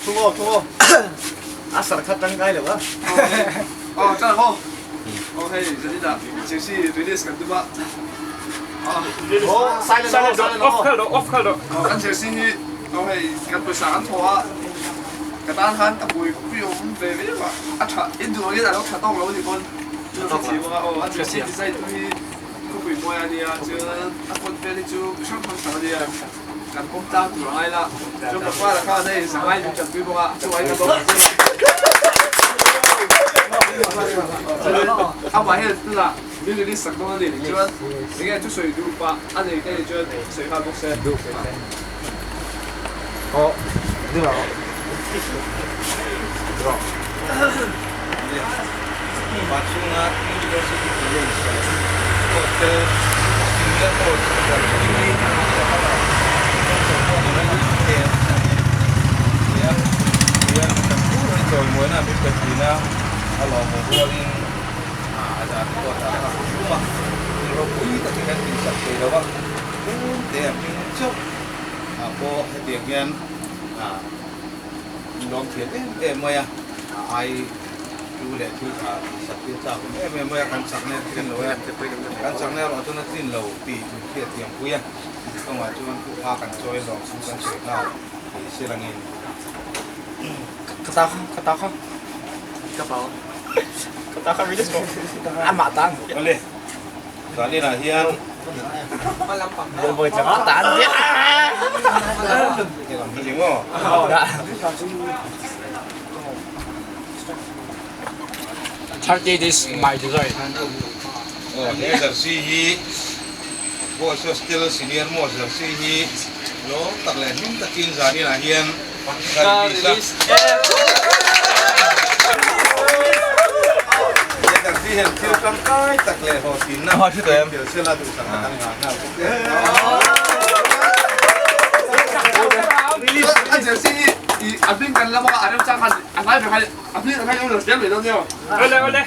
Thungaw thungaw a sar kha tangkai lo a. Aw chan ho. Aw hei zanina jersey release kan tum a. Aw silent aw silent off khal rawh off khal rawh. Kan jersey hi aw hei kan pawisa kan thaw a ka tan khan ka buaipui awm ve viau a a tha in duh angin a lo tha tawk lo a nih pawn chu a hrethiam ang a aw a jersey design tu hi khawpui mawi a nia chuan a font vel hi chu mi hrang hrang sak a nia. Kan pawm tlang tur a ngai la, chu papa la khan hei zangai min tanpui bawk a, chu ai ka bawk chuan amah hian tunah min release sak dawn a ni chuan enge thusawi duh pah a nei te ni chuan sawi nghal bawk se. Pachhunga University College Hotel Senior Coach Darchhungi Chawimawiina min pe thin a, a lawmawm rualin a dan pawh a dah a rum a, thil ropui takin kan tihsak thei lo a, tlem te a hming chauh ah pawh hetiang hian min lawm thiam em em mai a, a ai tu leh thil tha sak hi a chak awm em em mai a, kan chakna a tlin lo e, kan chakna erawh chuan a tlin lo tih min hriat thiam pui a, kawngah chuan thuhma kan chawi hlawm chu kan sawi nghal tih si langin. Ka ta kha, ka ta kha. Ka pau. Ka ta kha release rawh. Amah tan. Awle, zaninah hian. Thirty this my design. He jersey hi Boys Hostel Senior Most jersey hi lawm tak leh hlim takin zaninah hian ka release a. He jersey hian thil tangkai tak leh hlawhtlinna thil sela duhsakna kan nghah nghal bawk e. A jersey hi a hming kan lam a, a remchang khan a hnai ber khan a hming a hnai lo siam mai dawn nia. Awle awle.